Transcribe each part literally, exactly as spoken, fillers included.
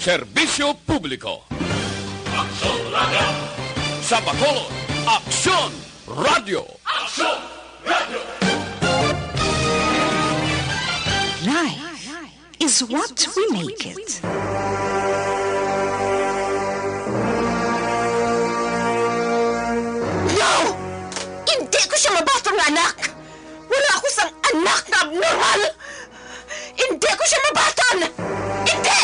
Serbisyo Publiko. Aksyon Radio! Sa Bacolod, Aksyon Radio! Aksyon Radio! Life is what we make it. No! Hindi ko siya mabaton nga anak! Wala ako sang anak nga abnormal! Hindi ko siya mabaton! Hindi!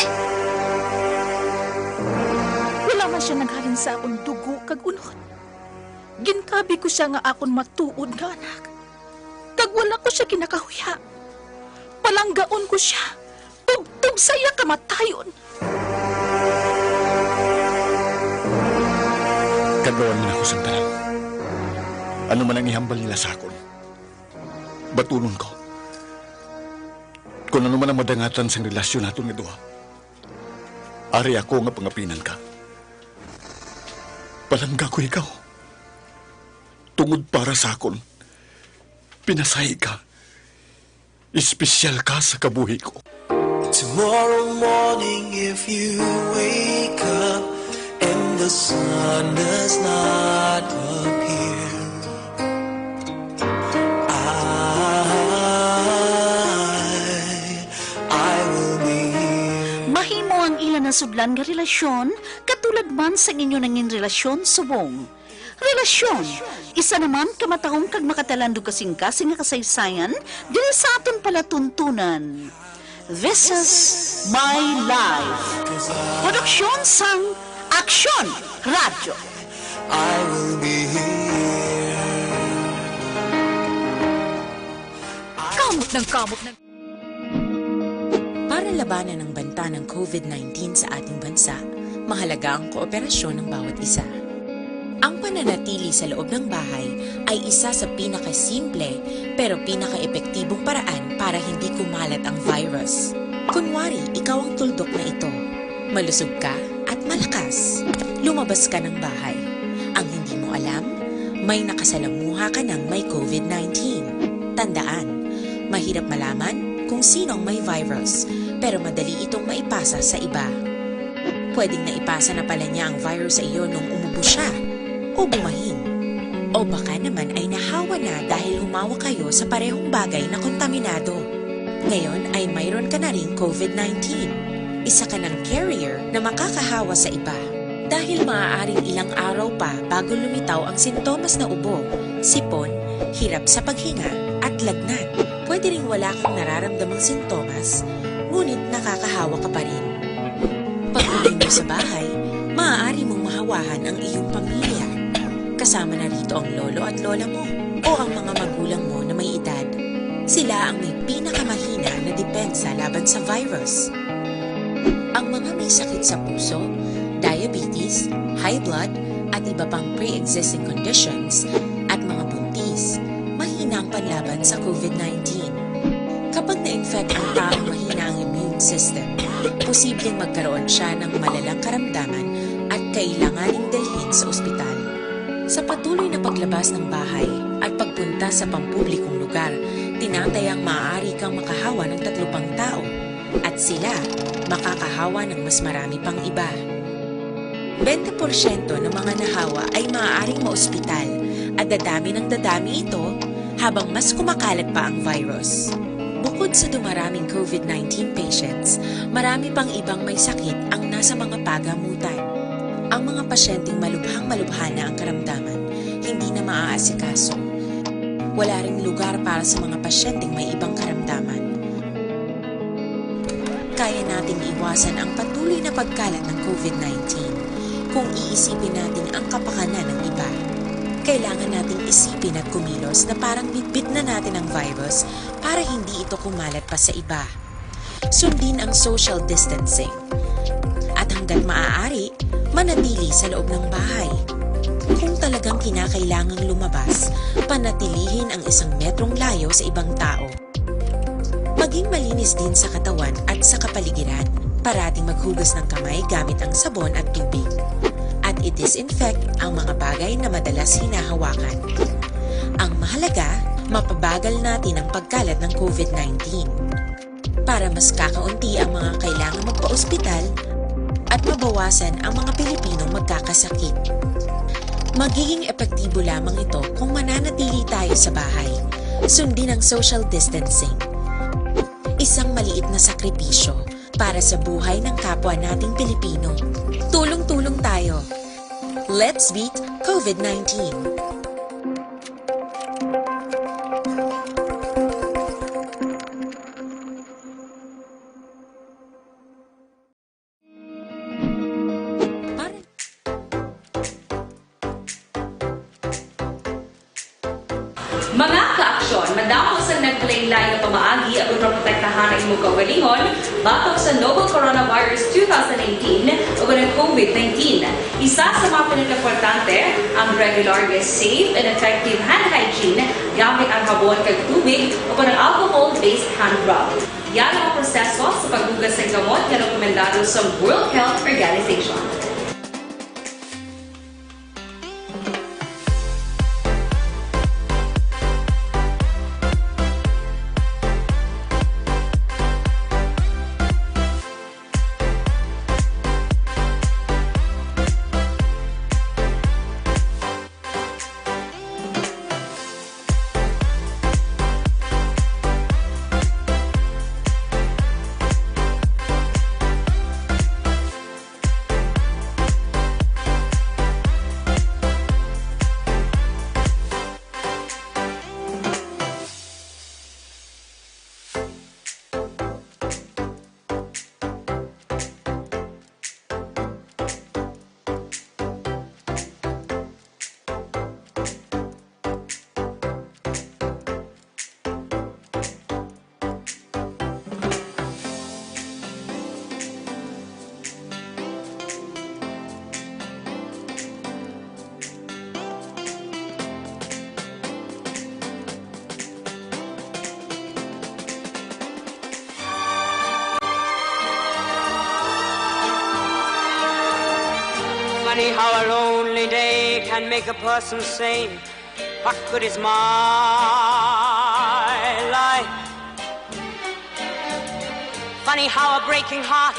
Wala man siya naghalin sa akon dugo kag unod. Ginkabi ko siya nga akon matuod nga anak. Kag wala ko siya ginakahuya. Palanggaon ko siya tubtob sa iya kamatayon. Kadluan man ako sang tanan. Ano man ang ihambal nila sa akon, batunon ko. Kon ano man ang madangatan sang relasyon naton nga duha, ari ako nga pangapinan ka. Palangga ko ikaw. Tungod para sa akon, pinasahi ka. Espesyal ka sa kabuhi ko. Tomorrow morning if you wake up and the sun does not appear, I, I will be here. Mahimo ang ila nasudlan nga relasyon, katulad man sang inyo nangin relasyon subong. Relasyon, isa naman ka matahom kag makatalandog kasing-kasing nga kasaysayan diri sa aton palatuntunan. This is My Life. Produksyon sang Aksyon Radyo. I will be here. Kamot ng kamot ng Para labanan ang banta ng COVID nineteen sa ating bansa, mahalaga ang kooperasyon ng bawat isa. Ang pananatili sa loob ng bahay ay isa sa pinakasimple pero pinakaepektibong paraan para hindi kumalat ang virus. Kunwari, ikaw ang tuldok na ito. Malusog ka at malakas. Lumabas ka ng bahay. Ang hindi mo alam, may nakasalamuha ka ng may COVID nineteen. Tandaan, mahirap malaman kung sino ang may virus, pero madali itong maipasa sa iba. Pwedeng naipasa na pala niya ang virus sa iyo nung umubo siya, o bumahin. O baka naman ay nahawa na dahil humawak kayo sa parehong bagay na kontaminado. Ngayon ay mayroon ka na ring COVID nineteen. Isa ka ng carrier na makakahawa sa iba. Dahil maaaring ilang araw pa bago lumitaw ang sintomas na ubo, sipon, hirap sa paghinga, at lagnat. Pwede ring wala kang nararamdamang sintomas, ngunit nakakahawa ka pa rin. Pag-uwi mo sa bahay, maaari mong mahawahan ang iyong pamilya. Kasama na rito ang lolo at lola mo o ang mga magulang mo na may edad. Sila ang may pinakamahina na depensa laban sa virus. Ang mga may sakit sa puso, diabetes, high blood, at iba pang pre-existing conditions, at mga buntis, mahina ang panlaban sa COVID nineteen. Kapag na-infect ang taong mahina ang immune system, posibleng magkaroon siya ng malalang karamdaman at kailanganing dalhin sa ospital. Sa patuloy na paglabas ng bahay at pagpunta sa pampublikong lugar, tinatayang maaari kang makahawa ng tatlo pang tao, at sila makakahawa ng mas marami pang iba. Bente porsyento ng mga nahawa ay maaaring maospital, at dadami ng dadami ito habang mas kumakalat pa ang virus. Bukod sa dumaraming COVID nineteen patients, marami pang ibang may sakit ang nasa mga pagamutan. Ang mga pasyenteng malubhang-malubha na ang karamdaman, hindi na maaasikaso. Wala ring lugar para sa mga pasyenteng may ibang karamdaman. Kaya nating iwasan ang patuloy na pagkalat ng COVID nineteen kung iisipin natin ang kapakanan ng iba. Kailangan nating isipin at kumilos na parang bitbit na natin ang virus para hindi ito kumalat pa sa iba. Sundin ang social distancing. At hanggat maaari, manatili sa loob ng bahay. Kung talagang kinakailangang lumabas, panatilihin ang isang metrong layo sa ibang tao. Maging malinis din sa katawan at sa kapaligiran. Parating maghugas ng kamay gamit ang sabon at tubig. At i-disinfect ang mga bagay na madalas hinahawakan. Ang mahalaga, mapabagal natin ang pagkalat ng COVID nineteen. Para mas kakaunti ang mga kailangan magpa-ospital, at mabawasan ang mga Pilipinong magkakasakit. Magiging epektibo lamang ito kung mananatili tayo sa bahay, sundin ang social distancing. Isang maliit na sakripisyo para sa buhay ng kapwa nating Pilipino. Tulong-tulong tayo. Let's beat COVID nineteen. Mga kaaksyon, madamo sang naglain-lain nga pamaagi aron maprotektahan ang imong kaugalinggon batok sa novel coronavirus two thousand eighteen ug ang COVID nineteen. Isa sa mga pinakaimportante, ang regular nga safe and effective hand hygiene gamit ang habon kag tubig o kon ang alcohol-based hand rub. Yara ang proseso sa paghugas sang gamot nga rekomendado sa World Health Organization. Funny how a lonely day can make a person say, "What good is my life?" Funny how a breaking heart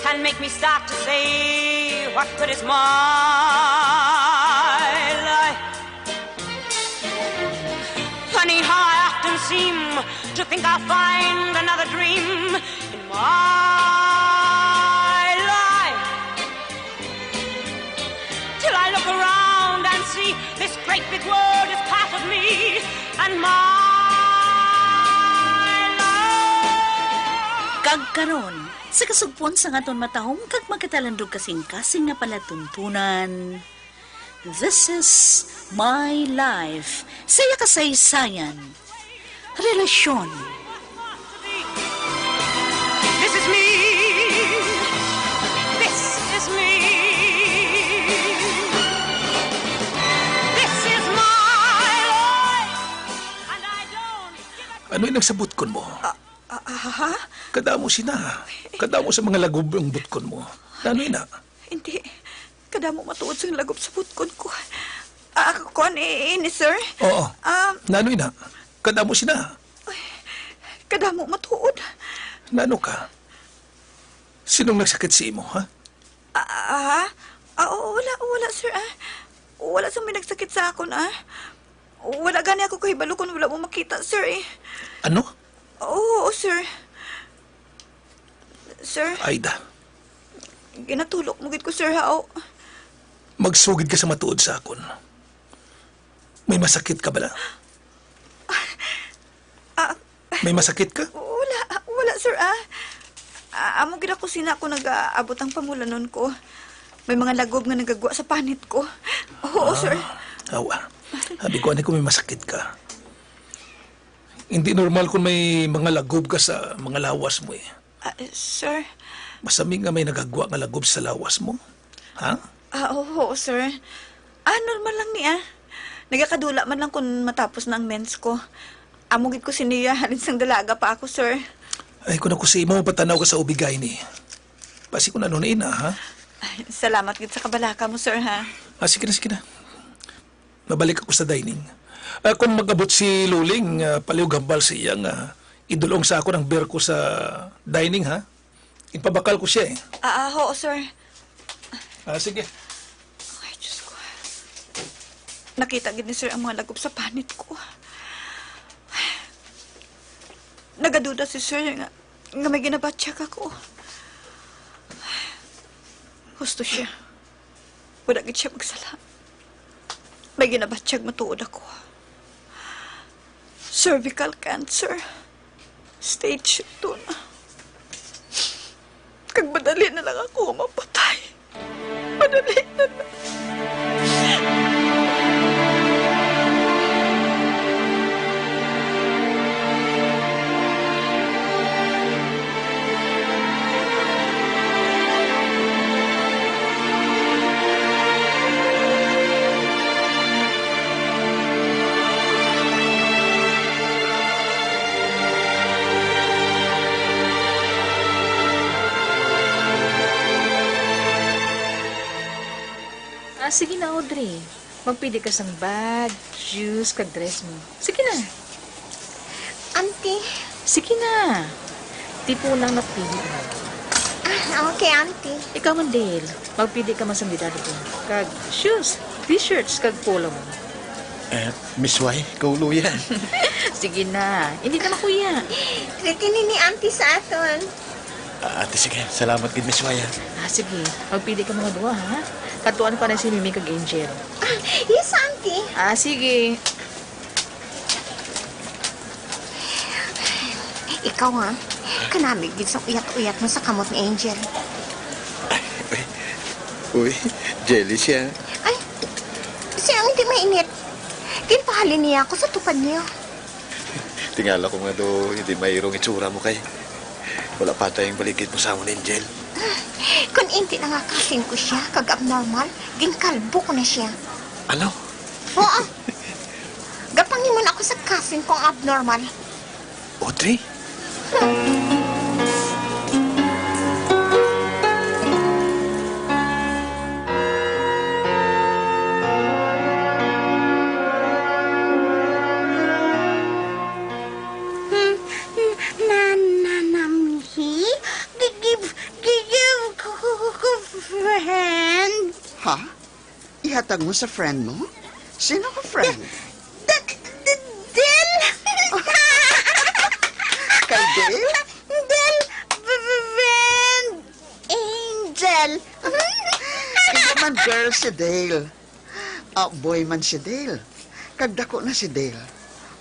can make me start to say, "What good is my life?" Funny how I often seem to think I'll find another dream in my life. Till I look around and see this great big world is part of me and my life. Kag karon, sa kasugpon sang aton matahom kag magkatalandog kasing-kasing nga palatuntunan, This is My Life, sa iya kasaysayan, relasyon. This is me. This is me. This is my life. And I don't give a Ano yung nagsabot kon mo? Ah, ah, ah, ha? Kadamo sina. Kadamo sa mga lagob ang butkon mo. Nano ina? Hindi. Kadamo matuod sang lagob sa butkon ko. Ah, ako, kuan, i-, ini, sir. Oo. Ah, Nano ina? Kadamo sina. Ay, kadamo matuod. Nano ka? Sinong nagsakit sa imo, ha? Ah, ah, ah, oo, wala, wala, sir, ah. Wala sang may nagsakit sa akon, ah. Wala gani ako kahibalo kung wala mo makita, sir, eh. Ano? Oo, sir. Sir, Aida, ginatulok mo gid ko, sir, ha? O. Magsugid ka sa matuod sa akon. May masakit ka bala? Ah, May masakit ka? Wala, wala, sir, ah. Ah, amo gid ako sina ako nag-aabot ang pamulanon ko. May mga lagob nga nagagwa sa panit ko. Oo, sir. Ah, awa. Abi ko, ani ko may masakit ka. Hindi normal kung may mga lagob ka sa mga lawas mo, eh. Ah, sir. Masami nga may nagagwa nga lagob sa lawas mo. Ha? Ah, oo, sir. Ah, normal lang ni, ah. Nagakadula man lang kung matapos na ang mens ko. Amo gid ko siniya halin sang dalaga pa ako, sir. Ay, kung ako sa imo, patanaw ka sa ubigay ni. Basi kung ano na ina, ha? Ay, salamat gid sa kabalaka mo, sir, ha? Ah, sige na, sige na. Mabalik ako sa dining. Ah, kung mag-abot si Luling, ah, palihog hambal sa iya nga idulong sa ako ang beer ko sa dining, ha? Ipabakal ko siya, eh. Ah, ah, oo, sir. Ah, sige. Ay, Diyos ko. Nakita gid ni Sir ang mga lagop sa panit ko. Nagaduda si Sir nga, nga may ginabatyag ako. Husto siya. Wala gid siya magsala. May ginabatyag matuod ako. Cervical cancer. Stage two na. Kag madali na lang ako mapatay. Madali na lang. Ah, sige na, Audrey. Magpili ka sang bag, shoes, kag dress mo. Sige na. Auntie. Sige na. Tipon lang na pili mo. Ah, okay, Auntie. Ikaw man, Dale. Magpili ka man sang didali ko. Kag shoes, t-shirts, kag polo mo. Eh, Miss Y, kauluyan. Sige na. Hindi na makuya. Retini ni Auntie sa aton. Ah, ate, sige. Salamat gid, Miss Y, ah. Ah, sige. Magpili ka mga duha, ha? Katuan pa na si Mimi kag Angel. Ah, yes, Auntie. Ah, sige. Ikaw, ha? Kanami gid sa uyat-uyat mo sa kamot ni Angel. Uy, uy, jelly siya. Ay, siya ang hindi mainit. Ginpahalin niya ako sa tupad niya. Tingala ko nga do, hindi mairong itsura mo kay wala pa tayong baligid mo sa amon, Angel. Kung hindi na nga kasin ko siya, kag abnormal, ginkalbo ko na siya. Ano? Oo. Gapanghimo na ako sa kasin kong abnormal. Audrey? Na, na, na, mi? Gi-, give, gi-, give ko, ko, ko, ko, friend. Ha? Ihatag mo sa friend mo? Sino ka friend? D-, d-, d-, Del. Kay Del? Del, f-, f-, friend. Angel. Hindi man girl si Dale. Ah, boy man si Dale. Kag dako na si Dale.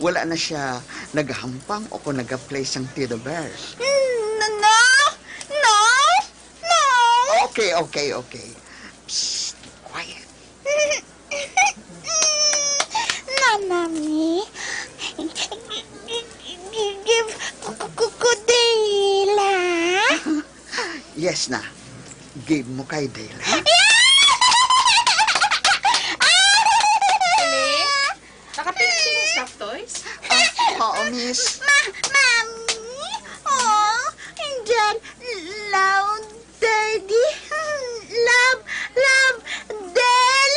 Wala na siya nagahampang o kung nagaplay sang Teddy Bears. No, no, no, no. Okay, okay, okay. Psst, quiet. Nanami, give ko, ko, ko, ko Dale, ha? Yes na. Give mo kay Dale, ha? Celine, nakapili ka ng soft toys? Ah, oo, miss. Ma-, Mami, oh, Angel, loud. Daddy, love, love, Del.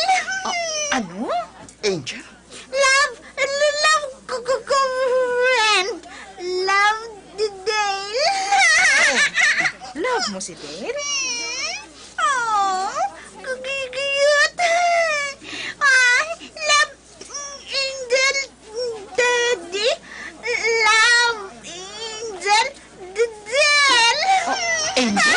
Ah, ano? Angel? Love, love, ku-, ku-, ku-, friend. Love, Del. Oh, love mo si Del? Oh, ku-, ku-, cute. Ah, love, Angel, Daddy, love, Angel, Daddy. Oh, Angel?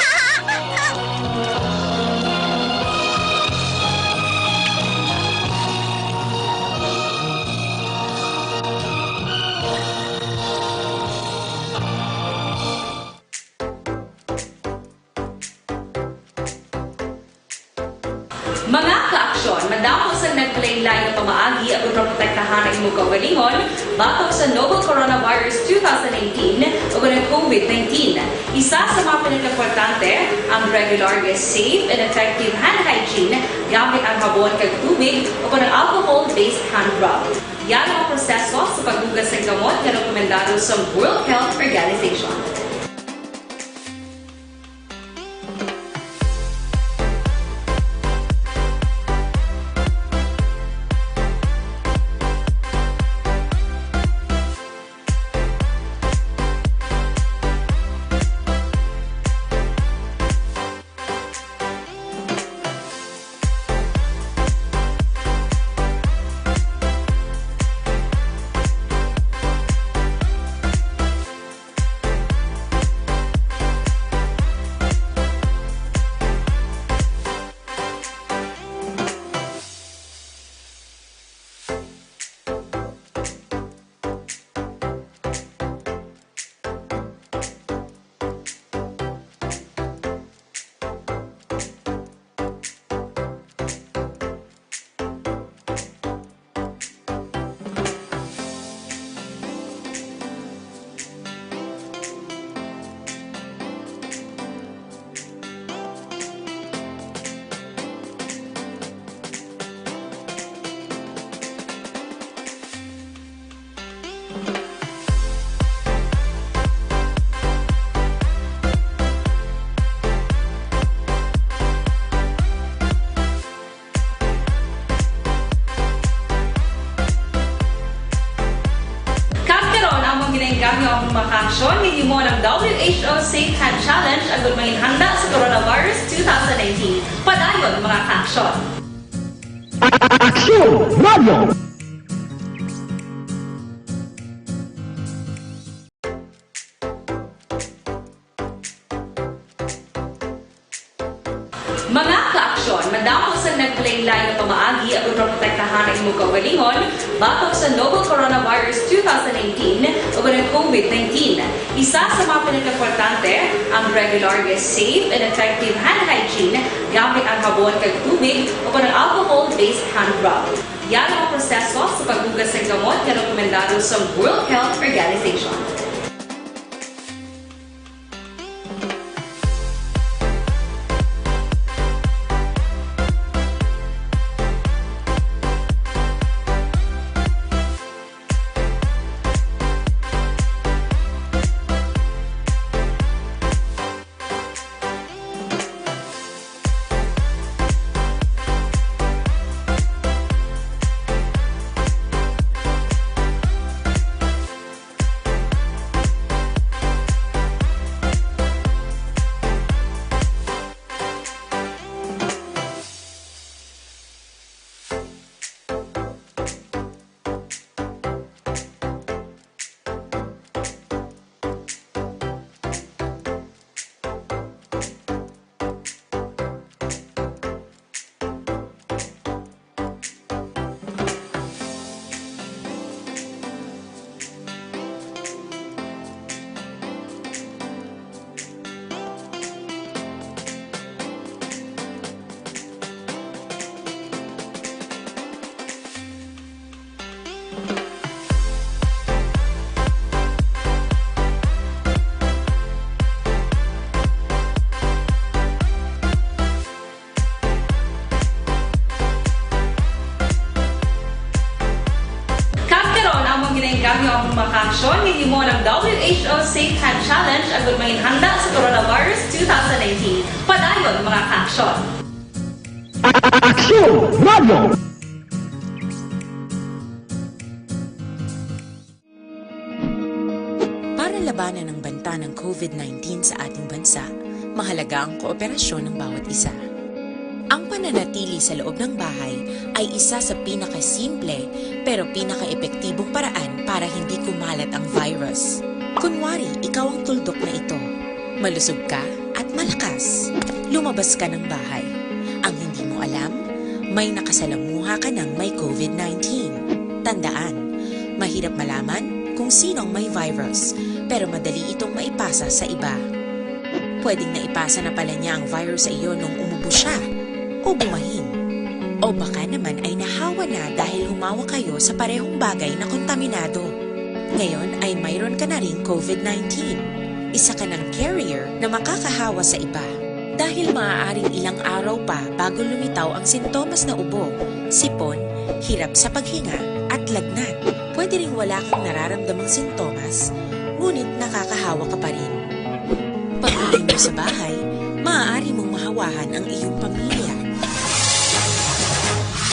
Mga ka-aksyon, madamo sang naglain-lain nga pamaagi aron maprotektahan ang imong kaugalingon batok sa novel coronavirus two thousand eighteen o ang COVID nineteen. Isa sa mga pinakaimportante ang regular nga safe and effective hand hygiene gamit ang habon kag tubig o ang alcohol-based hand rub. Yara ang proseso sa paghugas sang kamot nga rekomendado sa World Health Organization. Mangin handa sa coronavirus two thousand nineteen. Padayon, mga ka-aksyon. Aksyon Radio! Mga ka-aksyon, madamo sang naglain-lain nga pamaagi agud maprotektahan ang imo kaugalingon batok sa novel coronavirus two thousand nineteen ug ang COVID nineteen. Isa sa mga pinakaimportante, ang regular nga safe and effective hand hygiene gamit ang habon kag tubig o ang alcohol-based hand rub. Yara ang proseso sa paghugas sang gamot nga rekomendado sa World Health Organization. Kag karon, amon ginaengganyo ang mga ka-aksyon nga himo ang W H O Safe Hand Challenge agud mangin handa sa coronavirus two thousand nineteen. Padayon, mga ka-aksyon. Aksyon Radio! Para labanan ang banta ng COVID nineteen sa ating bansa, mahalaga ang kooperasyon ng bawat isa. Ang pananatili sa loob ng bahay ay isa sa pinakasimple pero pinakaepektibong paraan para hindi kumalat ang virus. Kunwari, ikaw ang tuldok na ito. Malusog ka at malakas. Lumabas ka ng bahay. Ang hindi mo alam, may nakasalamuha ka ng may COVID nineteen. Tandaan, mahirap malaman kung sino ang may virus, pero madali itong maipasa sa iba. Pwedeng naipasa na pala niya ang virus sa iyo nung umubo siya o bumahin. O baka naman ay nahawa na dahil humawa kayo sa parehong bagay na kontaminado. Ngayon ay mayroon ka na ring COVID nineteen. Isa ka ng carrier na makakahawa sa iba. Dahil maaaring ilang araw pa bago lumitaw ang sintomas na ubo, sipon, hirap sa paghinga, at lagnat. Pwede ring wala kang nararamdamang sintomas, ngunit nakakahawa ka pa rin. Pag-uwi mo sa bahay, maaari mong mahawahan ang iyong pamilya.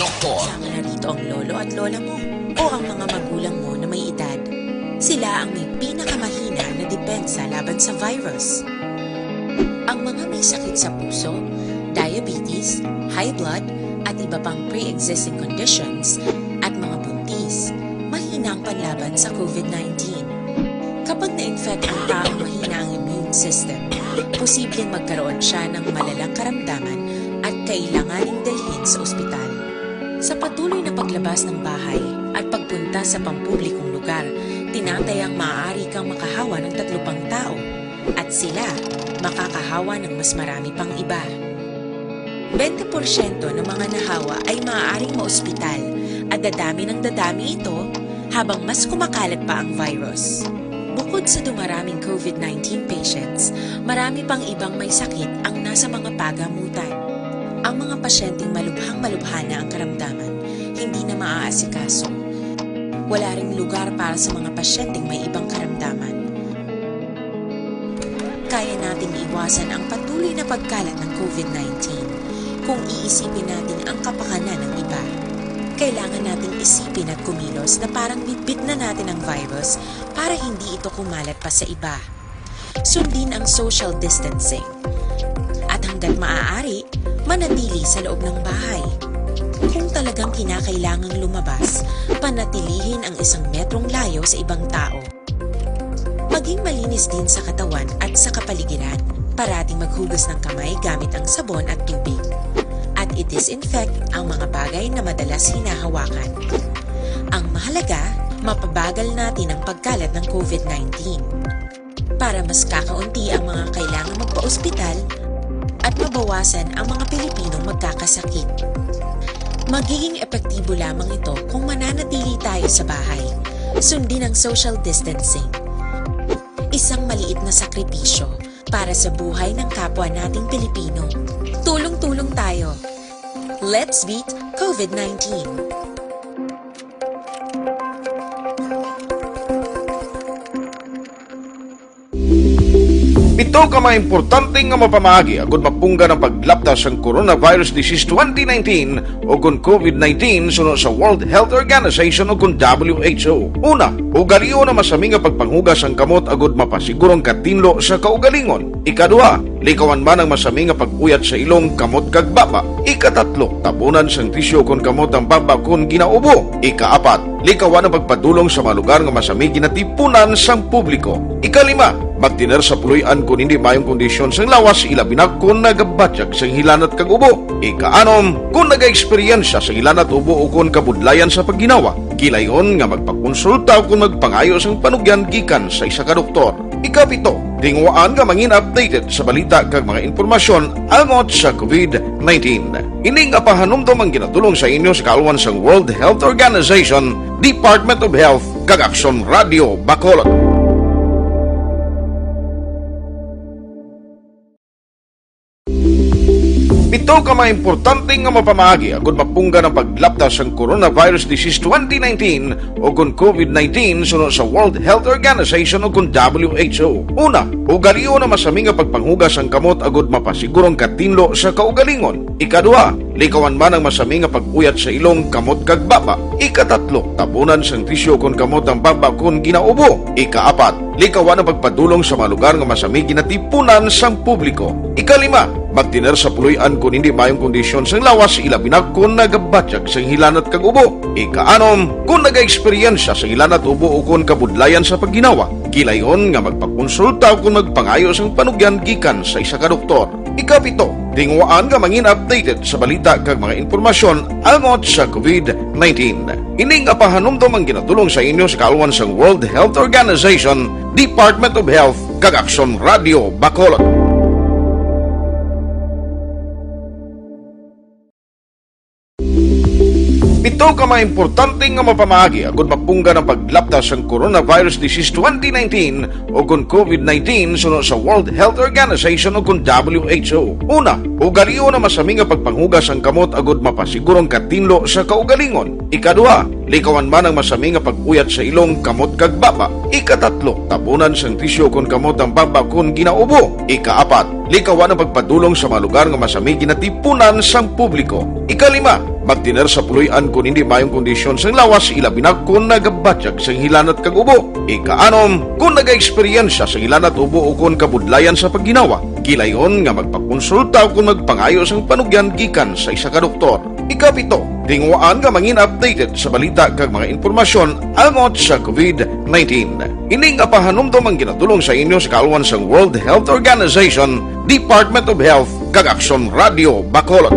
Doktor. Kasama na rito ang lolo at lola mo o ang mga magulang mo na may edad. Sila ang may pinakamahina na depensa laban sa virus. Ang mga may sakit sa puso, diabetes, high blood, at iba pang pre-existing conditions, at mga buntis, mahina ang panlaban sa COVID nineteen. Kapag na-infect ang taong mahina ang immune system, posibleng magkaroon siya ng malalang karamdaman at kailanganing dalhin sa ospital. Sa patuloy na paglabas ng bahay at pagpunta sa pampublikong lugar, tinatayang maaari kang makahawa ng tatlo pang tao, at sila makakahawa ng mas marami pang iba. Bente porsyento ng mga nahawa ay maaaring maospital, at dadami ng dadami ito habang mas kumakalat pa ang virus. Bukod sa dumaraming COVID nineteen patients, marami pang ibang may sakit ang nasa mga pagamutan. Ang mga pasyenteng malubhang-malubha na ang karamdaman, hindi na maaasikaso. Wala ring lugar para sa mga pasyenteng may ibang karamdaman. Kaya nating iwasan ang patuloy na pagkalat ng COVID nineteen kung iisipin natin ang kapakanan ng iba. Kailangan nating isipin at kumilos na parang bitbit na natin ang virus para hindi ito kumalat pa sa iba. Sundin ang social distancing. At hanggat maaari, manatili sa loob ng bahay. Kung talagang kinakailangang lumabas, panatilihin ang isang metrong layo sa ibang tao. Maging malinis din sa katawan at sa kapaligiran. Parating maghugas ng kamay gamit ang sabon at tubig. At i-disinfect ang mga bagay na madalas hinahawakan. Ang mahalaga, mapabagal natin ang pagkalat ng COVID nineteen. Para mas kakaunti ang mga kailangang magpa-ospital at mabawasan ang mga Pilipinong magkakasakit. Magiging epektibo lamang ito kung mananatili tayo sa bahay. Sundin ang social distancing. Isang maliit na sakripisyo para sa buhay ng kapwa nating Pilipino. Tulong-tulong tayo. Let's beat COVID nineteen. Pito ka mga importante nga mapamaagi agud mapunggan ang paglapta sang coronavirus disease twenty nineteen o kon COVID nineteen suno sa World Health Organization o kon W H O. Una, ugalion ang masami nga pagpanghugas sang kamot agud mapasiguro ang katinlo sa kaugalingon. Ikaduha, likawan man ang masami nga pag-uyat sa ilong, kamot kag baba. Ikatatlo, tabunan sang tisyu kon kamot ang baba kon ginaubo. Ikaapat, likawan ang pagpadulong sa mga lugar nga masami ginatipunan sang publiko. Ikalima, magtener sa puloy-an kon hindi maayong kondisyon sang lawas, ilabi na kon nagabatyag sang hilanat kag ubo. Ikaanom, kon nagaeksperyensya sang hilanat, ubo ukon kabudlayan sa pagginawa, kilayon nga magpakonsulta ukon magpangayo sang panugyan gikan sa isa ka doktor. Ikapito, tinguhaan nga mangin updated sa balita kag mga impormasyon angot sa COVID nineteen. Ini nga pahanumdom ang ginadulong sa inyo sa kaalwan sang World Health Organization, Department of Health, kag Aksyon Radio Bacolod. Pito ka mga importante nga mapamaagi agud mapunggan ang paglapta sang coronavirus disease twenty nineteen o kon COVID nineteen suno sa World Health Organization o kon W H O. Una, ugalion ang masami nga pagpanghugas sang kamot agud mapasiguro ang katinlo sa kaugalingon. Ikaduha, likawan man ang masami nga pag-uyat sa ilong, kamot kag baba. Ikatatlo, tabunan sang tisyu kon kamot ang baba kon ginaubo. Ikaapat, likawan ang pagpadulong sa mga lugar nga masami ginatipunan sang publiko. Ikalima, magtener sa puloy-an kon hindi maayong kondisyon sang lawas, ilabi na kon nagabatyag sang hilanat kag ubo. Ikaanom, kon nagaeksperyensya sang hilanat, ubo ukon kabudlayan sa pagginawa, kilayon nga magpakonsulta ukon magpangayo sang panugyan gikan sa isa ka doktor. Ikapito, tinguhaan nga mangin updated sa balita kag mga impormasyon angot sa COVID nineteen. Ini nga pahanumdom ang ginadulong sa inyo sa kaalwan sang World Health Organization, Department of Health, kag Aksyon Radio Bacolod. Pito ka mga importante nga mapamaagi agud mapunggan ang paglapta sang coronavirus disease twenty nineteen o kon COVID nineteen suno sa World Health Organization o kon W H O. Una, ugalion ang masami nga pagpanghugas sang kamot agud mapasiguro ang katinlo sa kaugalingon. Ikaduha, likawan man ang masami nga pag-uyat sa ilong, kamot kag baba. Ikatatlo, tabunan sang tisyu kon kamot ang baba kon ginaubo. Ikaapat, likawan ang pagpadulong sa mga lugar nga masami ginatipunan sang publiko. Ikalima, magtener sa puloy-an kon hindi maayong kondisyon sang lawas, ilabi na kon nagabatyag sang hilanat kag ubo. Ikaanom, kon nagaeksperyensya sang hilanat, ubo ukon kabudlayan sa pagginawa, kilayon nga magpakonsulta ukon magpangayo sang panugyan gikan sa isa ka doktor. Ikapito, tinguhaan nga mangin updated sa balita kag mga impormasyon angot sa COVID nineteen. Ini nga pahanumdom ang ginadulong sa inyo sa kaalwan sang World Health Organization, Department of Health, kag Aksyon Radio Bacolod.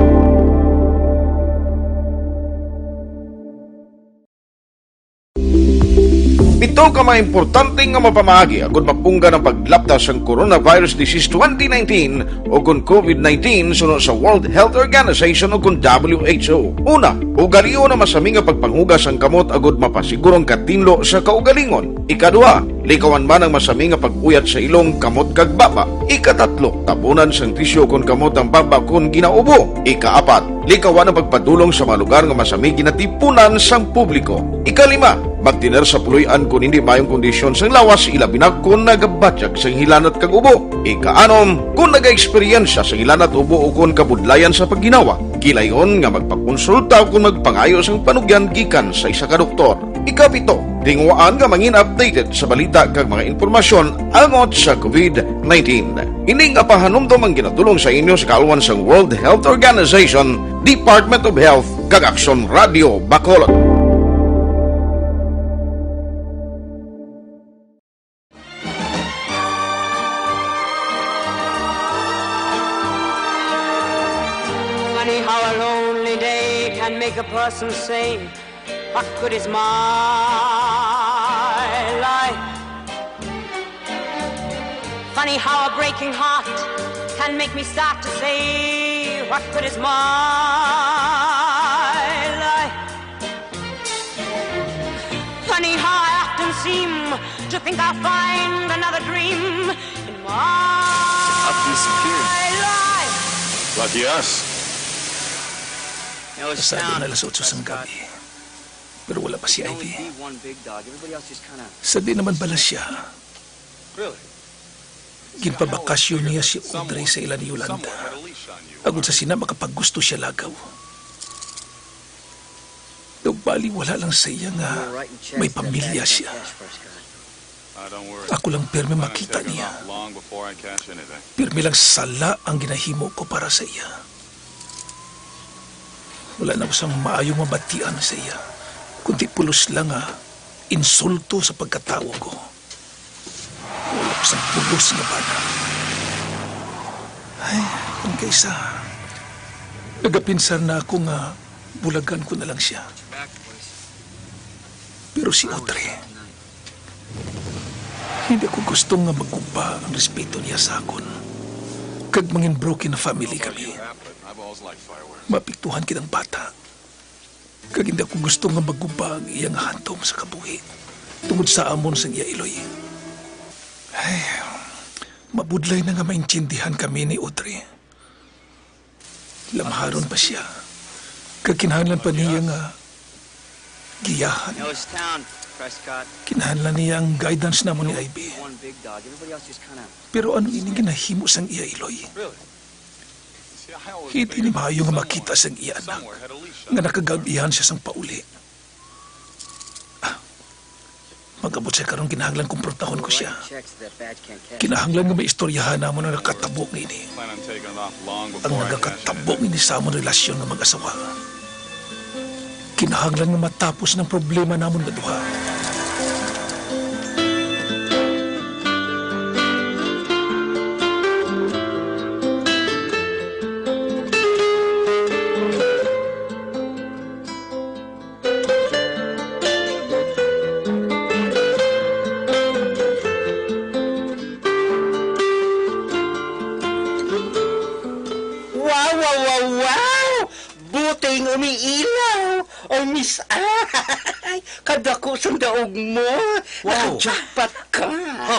Pito ka mga importante nga mapamaagi agud mapunggan ang paglapta sang coronavirus disease twenty nineteen o kon COVID nineteen suno sa World Health Organization o kon W H O. Una, ugalion ang masami nga pagpanghugas sang kamot agud mapasiguro ang katinlo sa kaugalingon. Ikaduha, likawan man ang masami nga pag-uyat sa ilong, kamot kag baba. Ikatatlo, tabunan sang tisyu kon kamot ang baba kon ginaubo. Ikaapat, likawan ang pagpadulong sa mga lugar nga masami ginatipunan sang publiko. Ikalima, magtener sa puloy-an kon hindi maayong kondisyon sang lawas, ilabi na kon nagabatyag sang hilanat kag ubo. Ikaanom, kon nagaeksperyensya sang hilanat, ubo ukon kabudlayan sa pagginawa, kilayon nga magpakonsulta ukon magpangayo sang panugyan gikan sa isa ka doktor. Ikapito, tinguhaan nga mangin updated sa balita kag mga impormasyon angot sa COVID nineteen. Ini nga pahanumdom ang ginadulong sa inyo sa kaalwan sang World Health Organization, Department of Health, kag Aksyon Radio Bacolod. Funny how a lonely day can make a person say, "What good is my life?" Funny how a breaking heart can make me start to say, "What good is my life?" Funny how I often seem to think I'll find another dream in my life. Lucky us. Pasado na alas otso sang gabi, pero wala pa si Ivy. Sa di naman bala siya, ginpabakasyon niya si Audrey sa ila ni Yolanda, agod sa sina makapaggusto siya lagaw. Daw bali wala lang sa iya nga may pamilya siya. Ako lang pirmi makita niya. Pirmi lang sala ang ginahimo ko para sa iya. Wala na ko sang maayong mabatian sa iya, kundi pulos lang nga insulto sa pagkatawo ko. Wala ko sang pulos nga bana. Ay, kung kaysa, nagapinsar na ako nga bulagan ko na lang siya. Pero si Audrey, hindi ko gusto nga maguba ang respeto niya sa akon. Kag mangin broken family kami. Maapektuhan kitang bata. Kag hindi ako gusto nga maguba ang iya nga handom sa kabuhi tungod sa amon sang iya iloy. Ay, mabudlay na nga maintindihan kami ni Audrey. Lamharon pa siya. Kag kinahanglan pa niya nga giyahan. Now it's town, Prescott. Kinahanglan niya ang guidance namon ni Ivy. One big dog. Everybody else just kinda... Pero ano ini nga nahimo sang iya iloy? Really? Hindi ni maayo nga makita sang iya anak nga nakagab-ihan siya sang pauli. Ah, mag-abot siya karon, kinahanglan kumpruntahon ko siya. Kinahanglan nga maistoryahan namon ang nakatabo nga ini. Ang nagakatabo nga ini sa amon relasyon nga mag-asawa. Kinahanglan nga matapos ang problema namon nga duha. Wow, wow, wow, wow! Buting umiilaw! Oh, Miss Ay! Kadako sang daog mo! Wow! Naka-jackpot ka! Ha?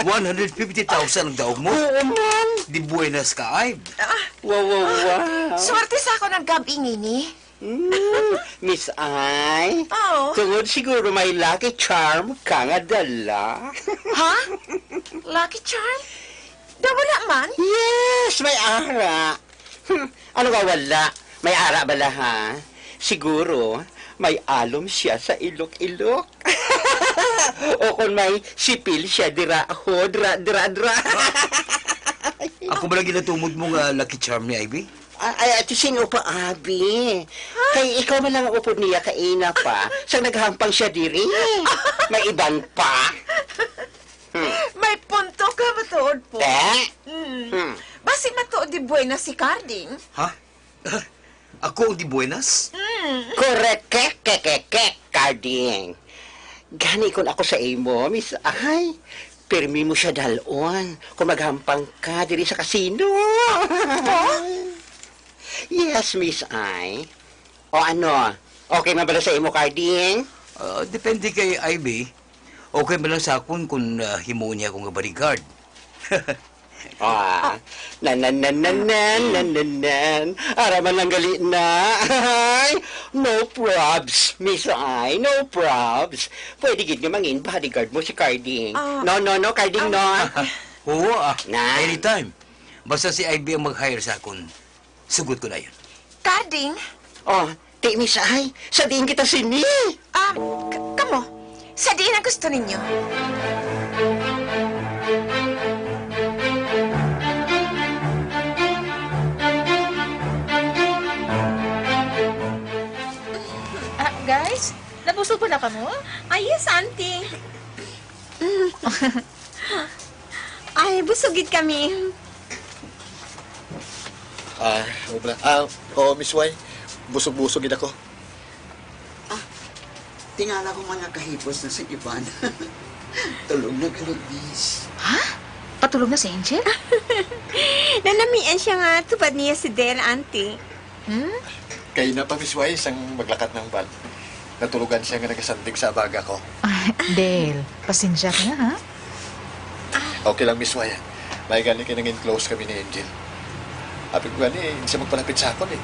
One hundred fifty thousand ang daog mo? Oo, man! Di buenas ka, ay! Ah. Wow, wow, wow! Swerte sa ako ng gab-i ngini. Mm, Miss Ay, oh, tungod siguro may lucky charm ka nga dala. Ha? Lucky charm? Daw wala man? Yes, may ara. Hmm, ano nga wala? May ara bala, ha? Siguro, may alom siya sa ilok-ilok. O kung may sipil siya dira, ho, dra, dra, dra. Ako bala ginatumod mo nga lucky charm ni Ivy? Ah, ay, ati, sino pa, abi? Kay ikaw man lang ang upod niya kaina pa, sang naghampang siya diri. May iban pa. Hmm. May punto ka, matuod po. Eh? Mm. Hmm. Basi matuod di buena si Carding. Ha? Ako ang di buenas? Mm. Correct, kek, kek, kek, kek, Carding. Gani kun ako sa imo, Miss Ay, pirmi mo siya dal-on kung maghampang ka diri sa kasino. Oh? Yes, Miss Ay. O ano, okay man bala sa imo, Carding? Ah, depende kay Ivy. Okay man lang sa akon kung, ah, himuon niya ako nga bodyguard. Ah, nan, nan, nan, nan, nan, nan, nan, nan. Ara man lang gali na. Ay, no probs, Miss Ay, no probs. Pwede gid nga mangin bodyguard mo si Carding. Ah. No, no, no, Carding, no. Ah. Oo, ah. Na. Anytime. Basta si Ivy ang mag-hire sa akon. Sugot ko na yun. Carding? Oh, ti, Miss Ay, sa diin kita sini? Ah, k-, kamo? Sa diin ang gusto ninyo? Ah, guys, nabusog pa na kamo? Ah, yes, Auntie. Ay, busog gid kami. Ah, wala. Ah, oo, Miss Y. Busog-busog gid ako. Ah, tingala ko man nga kahipos na si Ivan. Tulog na gali, miss. Ha? Patulog na si Angel? Nanamian siya nga tupad niya si Del, Auntie. Hmm? Kay na pa, Miss Y, sang maglakat ng van, natulugan siya nga nagasandig sa abaga ko. Ah, Del, pasensya ka na, ha? Okay lang, Miss Y. May gani kay nangin close kami ni Angel. Apil ko gani, hindi siya magpalapit sa akon, eh.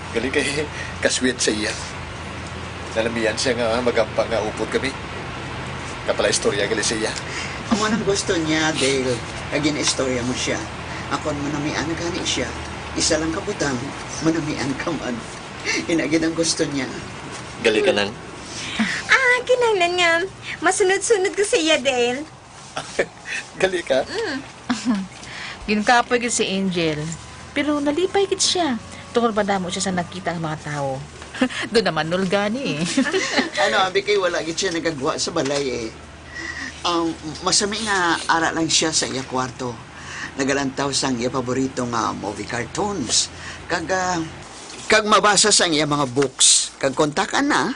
Gali kay kasweet sa iya. Nalamian siya nga magampang nga upod kami. Kapala istorya gali sa iya. Amo nang gusto niya, Dale. Kag ginaistorya mo siya. Akon manamian gani siya. Isa lang ka butang, manamian ka man. Ina gid ang gusto niya. Gali ka nang? Ah, kinahanglan nga masunod-sunod ko sa iya, Dale. Gali ka? Mm. Ginkapoy gid si Angel, pero nalipay gid siya tungod madamo siya sa nakita nga mga tawo. Doon naman nulgani eh. Ano, abi kay wala gid siya nagagwa sa balay eh. Ang masami nga ara lang siya sa iya kwarto. Nagalantaw sang iya paborito nga movie cartoons. Kag, ah, kag mabasa sang iya mga books. Kag kontakan na,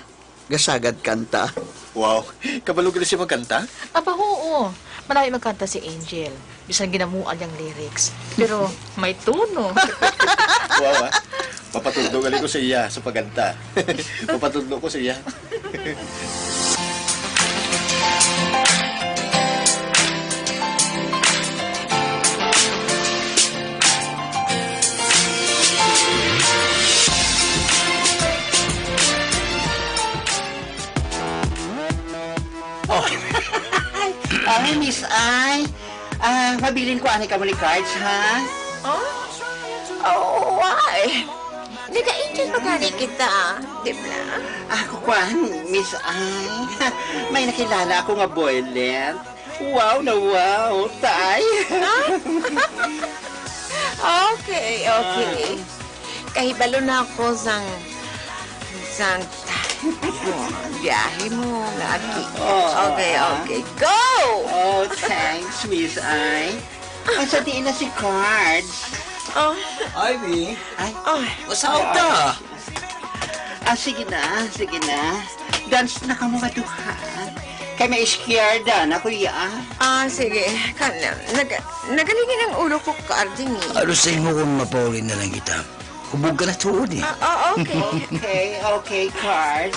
gasagad kanta. Wow, kabalo gali siya magkanta? Aba, oo. Malayo magkanta si Angel. Bisan ginamuan niyang lyrics. Pero may tono. Wow, ah. Mapatudlo gali ko sa iya sa pagkanta. Mapatudlo ko sa iya. Oh. Ay, Miss Ay. Ah, mabilin ko ani kamo ni cards, ha? Oh? Oh, why? Nag-enjoy pa gani kita, di ba? Ah, kwan, Miss Ay. May nakilala ako nga boylet. Wow na wow, tay. Ah? Okay, okay. Ah. Kahibalo na ako sang, sang, oh, biyahe mo, lagi. Oh, okay, ah. Okay. Go! Oh, thanks, Miss Ay. Ang sa diin na si Cards? Oh. Ivy, ay, oh. Masaot ta. Ah, sige na, sige na. Dance na kamo nga duha. Kay may iskierda na, kuya. Ah, sige. Kana, nag-, nagalingin ang ulo ko, Carding, eh. Ano sa imo kung mapauli na lang kita? Hubog ka na tuod, eh. Ah, ah, okay. Okay, okay, Card.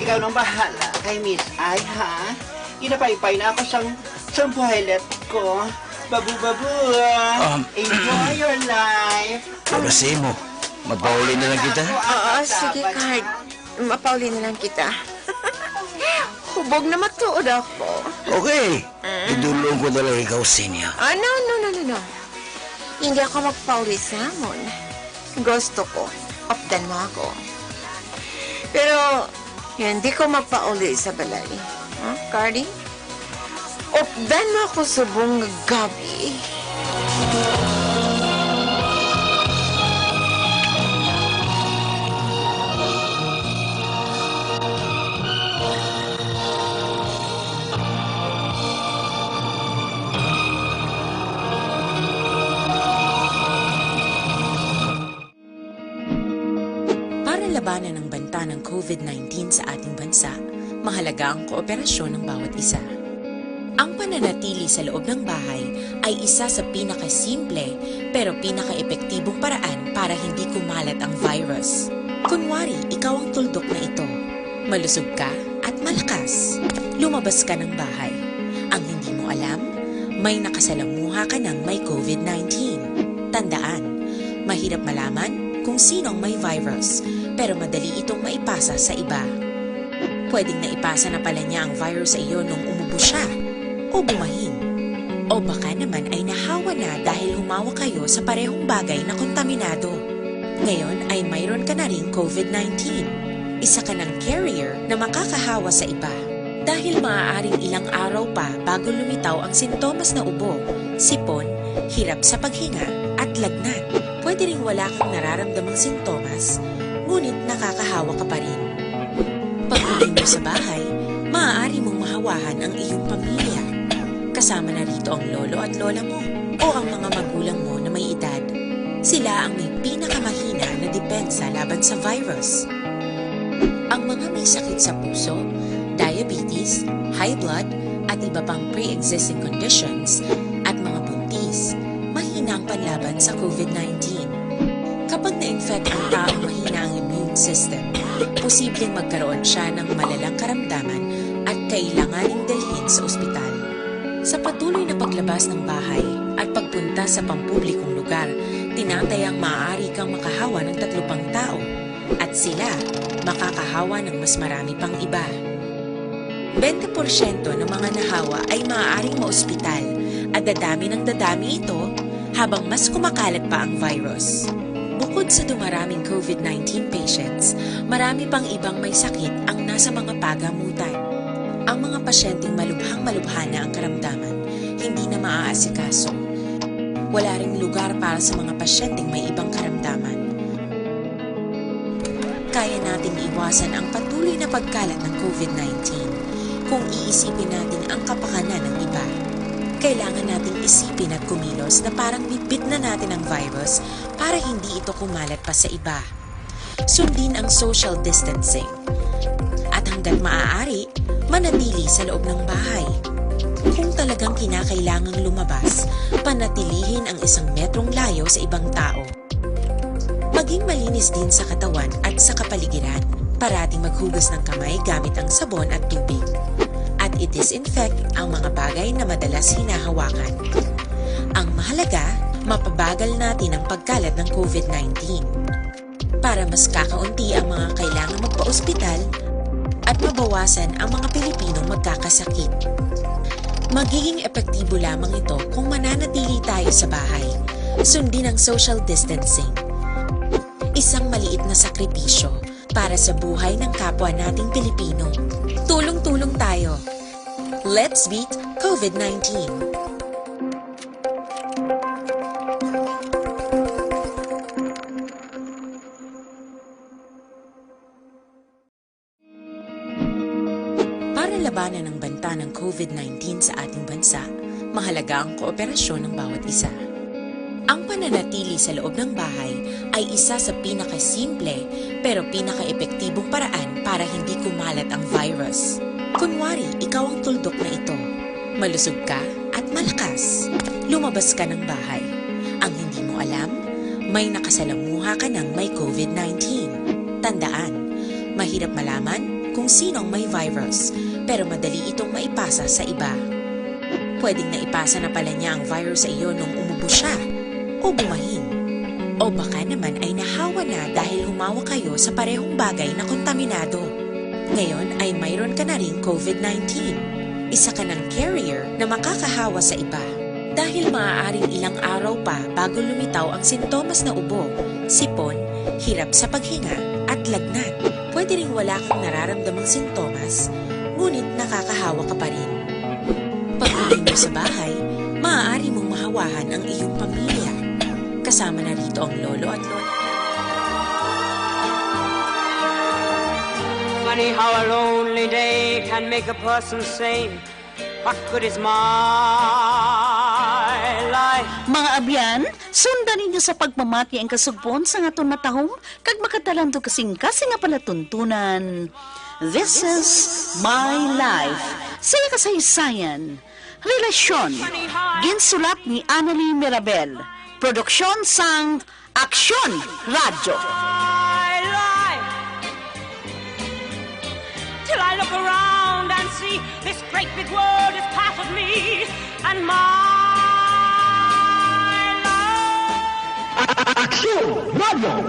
Ikaw nang bahala kay Miss Ay, ha? Ginapaypay na ako sang, sang boylet ko. Babu, babu, ah. Um, enjoy your life. Ano sa imo? Mapauli na lang kita? Oo, sige, Card. Mapauli na lang kita. Hubog na matuod ako. Okay. Mm. Idulong ko na lang ikaw, Sinya. Ah, no, no, no, no, no. Hindi ako magpauli sa amon. Gusto ko, updan mo ako. Pero, hindi ko magpauli sa balay. Huh, Cardi? Updan mo ako subong nga gabi. Para labanan ang banta ng COVID nineteen sa ating bansa, mahalaga ang kooperasyon ng bawat isa. Ang pananatili sa loob ng bahay ay isa sa pinakasimple pero pinakaepektibong paraan para hindi kumalat ang virus. Kunwari, ikaw ang tuldok na ito. Malusog ka at malakas. Lumabas ka ng bahay. Ang hindi mo alam, may nakasalamuha ka ng may COVID nineteen. Tandaan, mahirap malaman kung sino ang may virus, pero madali itong maipasa sa iba. Pwedeng naipasa na pala niya ang virus sa iyo nung umubo siya o bumahin. O baka naman ay nahawa na dahil humawa kayo sa parehong bagay na kontaminado. Ngayon ay mayroon ka na ring COVID nineteen. Isa ka ng carrier na makakahawa sa iba. Dahil maaaring ilang araw pa bago lumitaw ang sintomas na ubo, sipon, hirap sa paghinga, at lagnat, pwede ring wala kang nararamdamang sintomas, ngunit nakakahawa ka pa rin. Pag-uwi mo sa bahay, maaari mong mahawahan ang iyong pamilya. Kasama na rito ang lolo at lola mo o ang mga magulang mo na may edad. Sila ang may pinakamahina na depensa laban sa virus. Ang mga may sakit sa puso, diabetes, high blood, at iba pang pre-existing conditions, at mga buntis, mahina ang panlaban sa COVID nineteen. Kapag na-infect ang taong mahina ang immune system, posibleng magkaroon siya ng malalang karamdaman at kailanganing dalhin sa ospital. Sa patuloy na paglabas ng bahay at pagpunta sa pampublikong lugar, tinatayang maaari kang makahawa ng tatlo pang tao, at sila makakahawa ng mas marami pang iba. Bente porsyento ng mga nahawa ay maaaring maospital, at dadami ng dadami ito habang mas kumakalat pa ang virus. Bukod sa dumaraming COVID nineteen patients, marami pang ibang may sakit ang nasa mga pagamutan. Ang mga pasyenteng malubhang-malubha na ang karamdaman, hindi na maaasikaso. Wala ring lugar para sa mga pasyenteng may ibang karamdaman. Kaya nating iwasan ang patuloy na pagkalat ng COVID nineteen kung iisipin natin ang kapakanan ng iba. Kailangan nating isipin at kumilos na parang bitbit na natin ang virus para hindi ito kumalat pa sa iba. Sundin ang social distancing. At hanggat maaari, manatili sa loob ng bahay. Kung talagang kinakailangang lumabas, panatilihin ang isang metrong layo sa ibang tao. Maging malinis din sa katawan at sa kapaligiran. Parating maghugas ng kamay gamit ang sabon at tubig. At i-disinfect ang mga bagay na madalas hinahawakan. Ang mahalaga, mapabagal natin ang pagkalat ng COVID nineteen. Para mas kakaunti ang mga kailangang magpa-ospital at mabawasan ang mga Pilipinong magkakasakit. Magiging epektibo lamang ito kung mananatili tayo sa bahay. Sundin ang social distancing. Isang maliit na sakripisyo para sa buhay ng kapwa nating Pilipino. Tulong-tulong tayo. Let's beat COVID nineteen. Para labanan ang banta ng COVID nineteen sa ating bansa, mahalaga ang kooperasyon ng bawat isa. Ang pananatili sa loob ng bahay ay isa sa pinakasimple pero pinakaepektibong paraan para hindi kumalat ang virus. Kunwari, ikaw ang tuldok na ito. Malusog ka at malakas. Lumabas ka ng bahay. Ang hindi mo alam, may nakasalamuha ka ng may COVID nineteen. Tandaan, mahirap malaman kung sino ang may virus, pero madali itong maipasa sa iba. Pwedeng naipasa na pala niya ang virus sa iyo nung umubo siya o bumahin. O baka naman ay nahawa na dahil humawa kayo sa parehong bagay na kontaminado. Ngayon ay mayroon ka na ring COVID nineteen. Isa ka ng carrier na makakahawa sa iba. Dahil maaaring ilang araw pa bago lumitaw ang sintomas na ubo, sipon, hirap sa paghinga, at lagnat, pwede ring wala kang nararamdamang sintomas, ngunit nakakahawa ka pa rin. Pag-uwi mo sa bahay, maaari mong mahawahan ang iyong pamilya. Kasama na rito ang lolo at lola. Funny how a lonely day can make a person sane. What good is my life? Mga abyan, sundan ninyo sa pagpamati ang kasugpon sang aton matahom kag makatalantog kasing-kasing nga palatuntunan. This is My Life. Sa iya kasaysayan, relasyon. Ginsulat ni Annalie Mirabel. Produksyon sang Aksyon Radyo. My life, till I look around and see this great big world is part of me and my love. Aksyon Radyo.